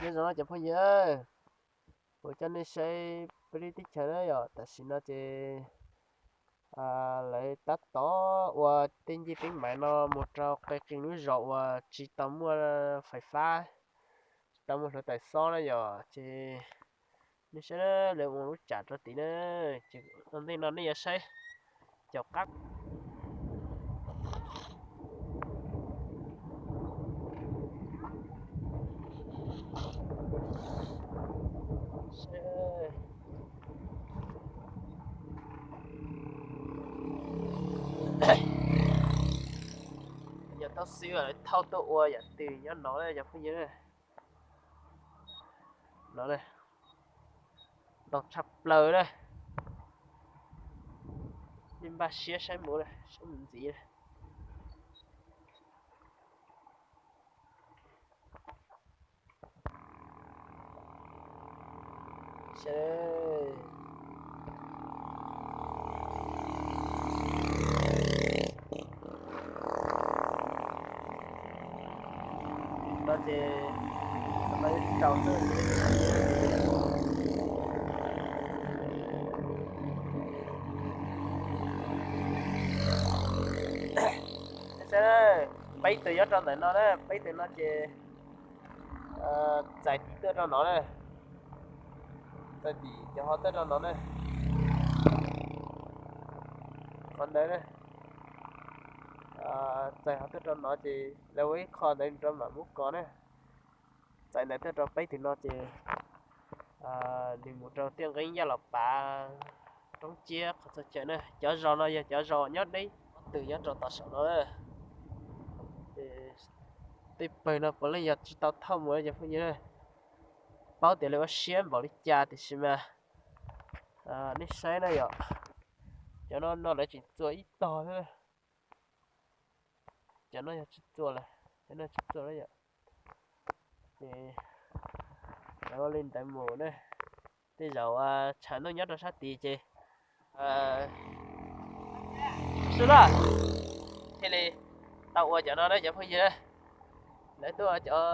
Nyob zoo cov phooj ywg, kuv coj nej saib peb lub teb chaws na yom, tam sim no ces lawv tab tom ua tej ncej teeb maiv no mus rau qee qee lub zos uas tsis tau muaj fais fab, tsis tau muaj hluav taws xob na yom, ces nej saib lawv ua lub tsam rau tim na, ces ua ntej no nej yuav saib caum qab. Yog tau xwb lawv thauj tuaj ua yam twg nyob no cov phooj ywg. No, ntau tshaj plaws na. Nej npaj siab saib mus, saib mus ntxiv. No ces tau rau xwb. Peb tug nyob rau ntawm no na, peb tug no ces txais tim tuaj rau no na, txais tim cov ho tuaj rau no na, qhov ntawd na, txais ho tuaj rau no ces lawv ua ib qho ntawd rau mam muab kov na. Txais ntawd tuaj rau peb tug no ces nws mus rau Tiaj Nqeeb Yaj Los Pav, Roob Ciab qhov txhia chaw na. Cov zos no yog cov zos nyob deb, twg nyob rau tom saum no. Tej pawg no puav leej yog tsis tau thauj mus cov phooj ywg na. Paub tias lawv ua siab npaum li cas tiam sis mas nej saib na yom, cov no no lawv tseem txua ib tog xwb. Cov no yog tsis txua lawm, cov no tsis txua lawm yom. Ces lawv ua li ntawd mus na. Tej zaum tshav ntuj nyob rau sab tid ces sub laj thiaj li tau ua cov no na cov phooj ywg. Lawv tuaj ua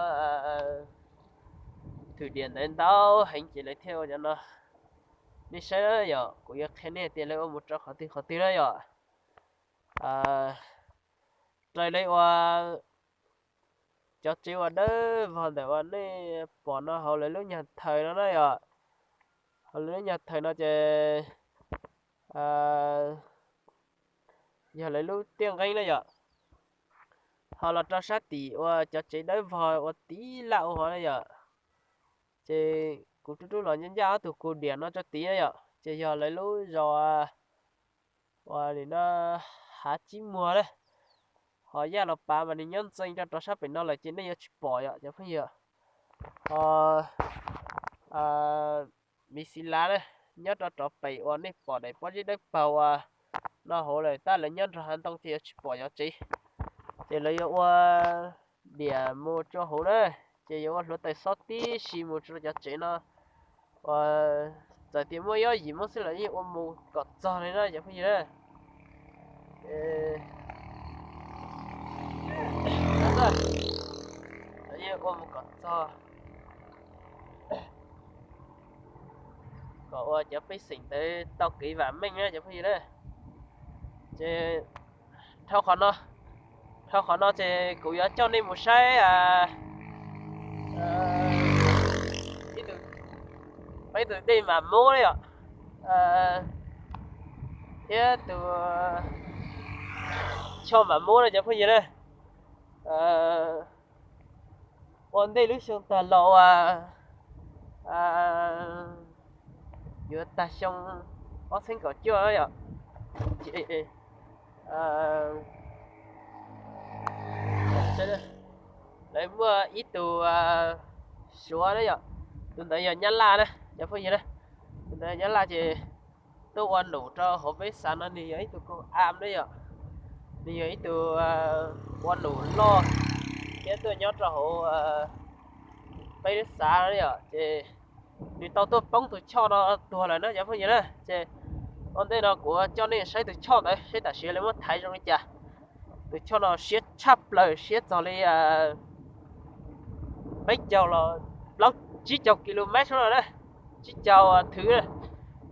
cov thwm diam ntawd ntau heev ces lawv thiaj ua cov no. Nej saib yom, kuv yuav qhia nej tias lawv ua mus rau qhov twg qhov twg na yom. Raws li uas cov tsev uas dawb vog ntawm uas nej pom no hauv lawv lub nyuag thaws no na yom. Hauv lawv lub nyuag thaws no ces yog lawv lub tiaj nqeeb na yom. Ho los rau sab tim uas cov tsev dawb vog ua tib laj ua hov na yom, ces kuv rub rub los ncaj ncaj ob tug ku diam no rau tid na yom, ces yog lawv lub zos uas nim no Hav Tsib Muag na. Ho Yaj Los Pav mas nws nyob ntxeev rau rov sab pem no lawm ces nej yuav tsis pom yom cov phooj ywg. Ho Miv Xis Lav na, nyob rau rov pem uas nej pom daim pob zeb dawb paug uas no hauv lawm, tab lawv nyob nrog hav ntoo ces yuav tsis pom cov tsev. Ces lawv yuav ua diam mus rau hauv na, ces yuav ua hluav taws xob tib si mus rau cov tsev no. Uas txawm tias muaj ib ob yim Hmoob xwb los yeej ua mus kom txog li na cov phooj ywg na. Yeej ua mus kom txog, kom ua cov pej xeem ntawd tau kev vam meej na cov phooj ywg na. Ces dhau qhov no, dhau qhov no ces kuv yuav coj nej mus saib ib tug, ib tug dej mam mub na yom, thiab tus choj mam mub na cov phooj ywg na. Ua ntej lub xyoo tag los uas yuav tag xyoo ob txhiab kaum cuaj na yom, ces lawv muaj ib tug Suav na yom, tus ntawd yog Nyab Laj na cov phooj ywg na. Tus ntawd Nyab Laj ces tuaj ua num rau hauv peb xav no nws yog ib tug koom am na yom, nws yog ib tug ua num loj thiab tuaj nyob rau hauv peb lub xav na yom, ces nws tau tuaj poob tus choj no tuag lawm na cov phooj ywg na. Ces ua ntej no kuv coj nej saib tus choj ntawd seb tam sim lawv muab thaiv zoo li cas. Tus choj no siab tshaj plaws, siab txog li peb caug los plaub tsib caug kis lus mev xwb no na, tsib caug thwv,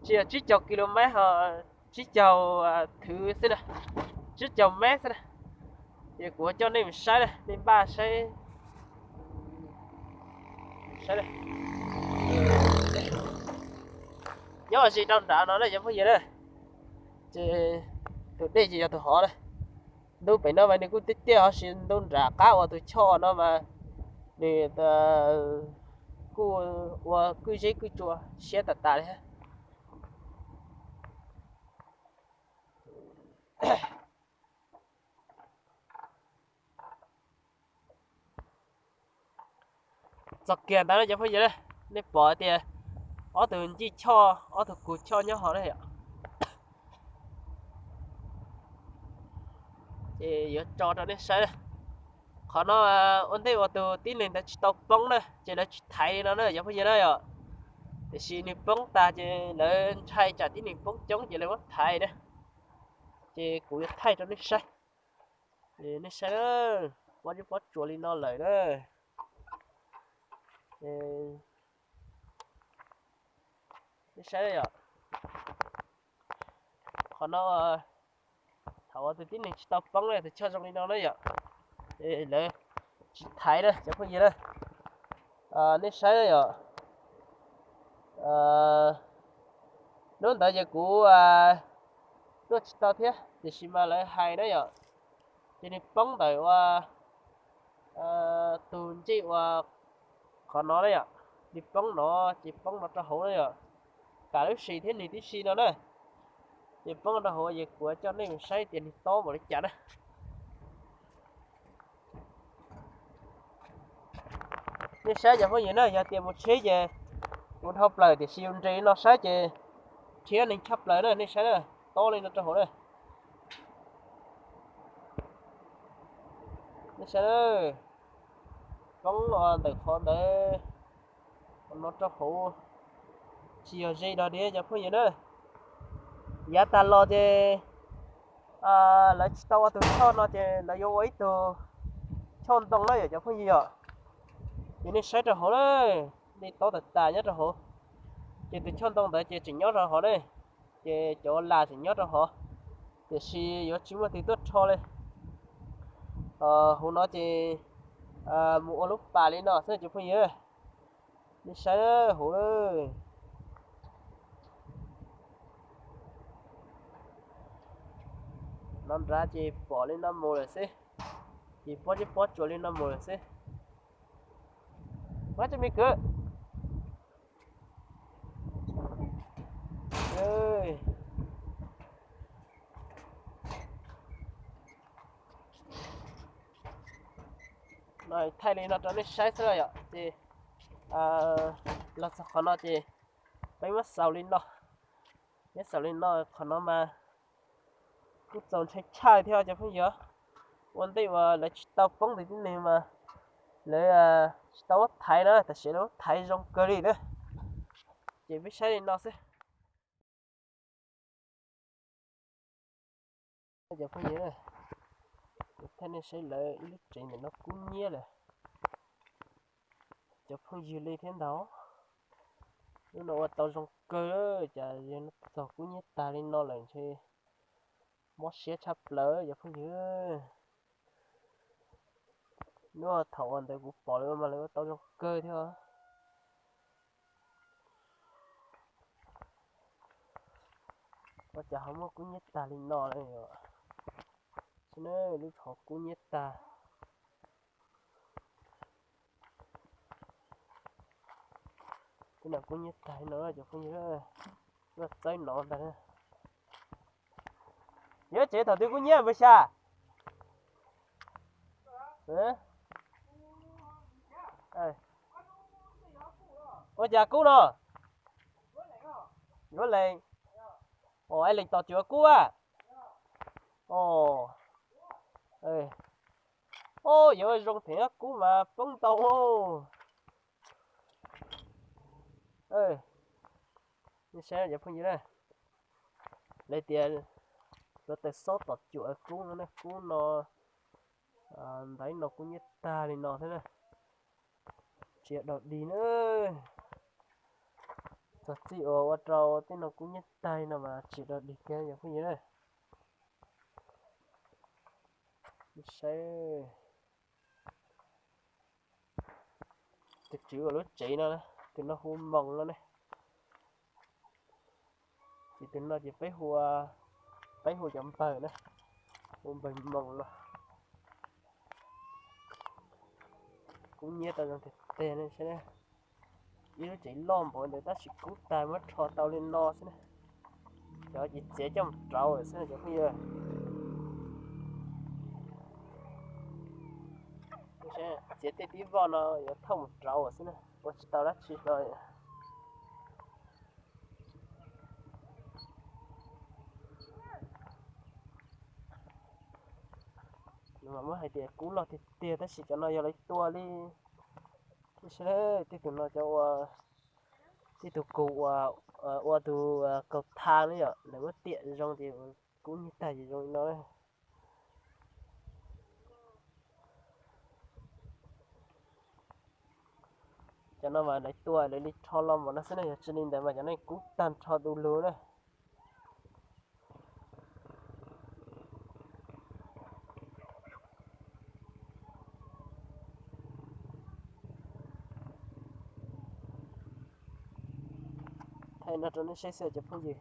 tsis yog tsib caug kis lus mev ho, tsib caug thwv xwb na, tsib caug mev xwb na. Ces kuv coj nej mus saib na, nej npaj saib, saib na. Nyob ze rau nram no na cov phooj ywg na, ces tus dej ces yog tus hov na. Ntu pem no mas nws kuj tiaj tiaj ho sis ntu nram qab uas tus choj no mas nws kuj ua kwj zeb kwj tsua siab tas tas li. Txog kiag ntawd na cov phooj ywg na, nej pom tias ob tug ncej choj, ob tug kug choj nyob hov na yom. Ces yuav tso rau nej saib na. Qhov no ua ntej uas tus tib neeg ntawd tsis tau poob na, ces lawv tsis thaiv li no na cov phooj ywg na yom. Tiam sis nws poob tag ces lawv ntshai tsam tib neeg poob coob ces lawv muab thaiv na. Ces kuv yuav thaij rau nej saib. Nej saib, pob zeb pob tsuas li no lawm na. Nej saib yom. Qhov no thaum uas tus tib neeg tsis tau poob na, tus choj zoo li no na yom, lawv tsis thaiv na cov phooj ywg na. Nej saib yom. Hnub ntawd ces kuv tuaj tsis tau thiab, tiam sis mas lawv hais na yom, ces nws poob ntawm ua tus ncej ua qhov no na yom, nws poob no, ces poob no rau hauv na yom, kam lub sim thiab nws tib si no na. Ces poob rau hauv ces kuv coj nej mus saib tias nws tob npaum li cas na. Nej saib cov phooj ywg na, yog tias mus tsheb ces mus dhau plaws, tiam sis yus nres li no saib ces rhiab neeg tshaj plaws na. Nej saib na, tob li no rau hauv na. Nej saib, poob ntawm qhov ntawd no rau hauv, tsis yog ze dog dig cov phooj ywg na. Yav tag los ces lawv tsis tau ua tus choj no ces lawv yuav ua ib tug choj ntoo na yom cov phooj ywg yom. Ces nej saib rau hauv na, dej tob tas tas nyob rau hauv. Ces tus choj ntoo ntawd ces tseem nyob rau hauv ne, ces cov las tseem nyob rau hauv, tiam sis yuav tsis muaj tus tuaj rho li. Hauv no ces mus ua lub pas li no xwb cov phooj ywg. Nej saib hauv, no nrad ces pom li no mus lawm xwb, ces pob zeb pob tsuas li no mus lawm xwb. Ua tsis me kwv. No thaij li no rau nej saib xwb yom. Ces los txog qhov no ces peb muab xaus li no, peb xaus li no, qhov no mas kuj txaus ntshai tshaj thiab cov phooj ywg. Ua ntej uas lawv tsis tau poob tus tib neeg mas lawv tsis tau muab thaiv na, tab sis lawv muab thaiv zoo kawg li na. Ces peb saib li no xwb. Cov phooj ywg, kuv thaij nej saib lawv ib lub tsev ntawm no kub nyiab lawm. Cov phooj ywg li thiab ntag, lub no ua tau zoo kawg, cas yog no txog kub nyiab tag li no lawm ntshe mob siab tshaj plaws cov phooj ywg. Nub thaum uas ntawd kuv pom lawv ua mas lawv ua tau zoo kawg thiab. Ua cas ho muaj kub nyiab tag li no lawm. Lub hauv kub nyiab tag. Lub no kub nyiab tag li no cov phooj ywg, lub txawb no ntag. Yuav tsev thaum twg kub nyiab npawg xya? Ua cas kub no? Yuav lees. Os, lees tom cuav kub a. Os, yuav zoo phem kub mas poob ntau. Saib cov phooj ywg, lawv tias hluav taws xob tom cuam kub no, kub no ntawd no kub nyiab tag li no thiab na. Tsis yog dog dig na. Txog txij uas ua rau tej no kub nyiab tag no mas tsis yog dog dig kiag cov phooj ywg na. Saib tus tswv uas lub tsev no, tus no hu Moos no ne. Ces tus no ces peb hu, peb hu cov npawg na, hu npawg Moos no. Kub nyiab tau zoo tiag tiag ne. Ib lub tsev loj npaum ntawd tab sis kub tag muab rho tau li no xwb na. Cov ces txiav coj mus rauv lawm xwb na cov phooj ywg. Txiav tej tib voj no yuav thauj mus rauv lawm xwb na, ua tsis tau dab tsi no. Muab hais tias kub loj tiag tiag tab sis cov no yog lawv tua li. Saib tej tus no cov ua, tej tus kug ua, ua tus kaus tha ne yom, lawv muab tiam zoo ces kub nyiab tag ces zoo li no. Cov no mas lawv tua lawv li rho los npaum no xwb na, yog tsis li ntawd mas cov no kub tag nrho du lug na. Thaij no rau nej saib xwb cov phooj ywg.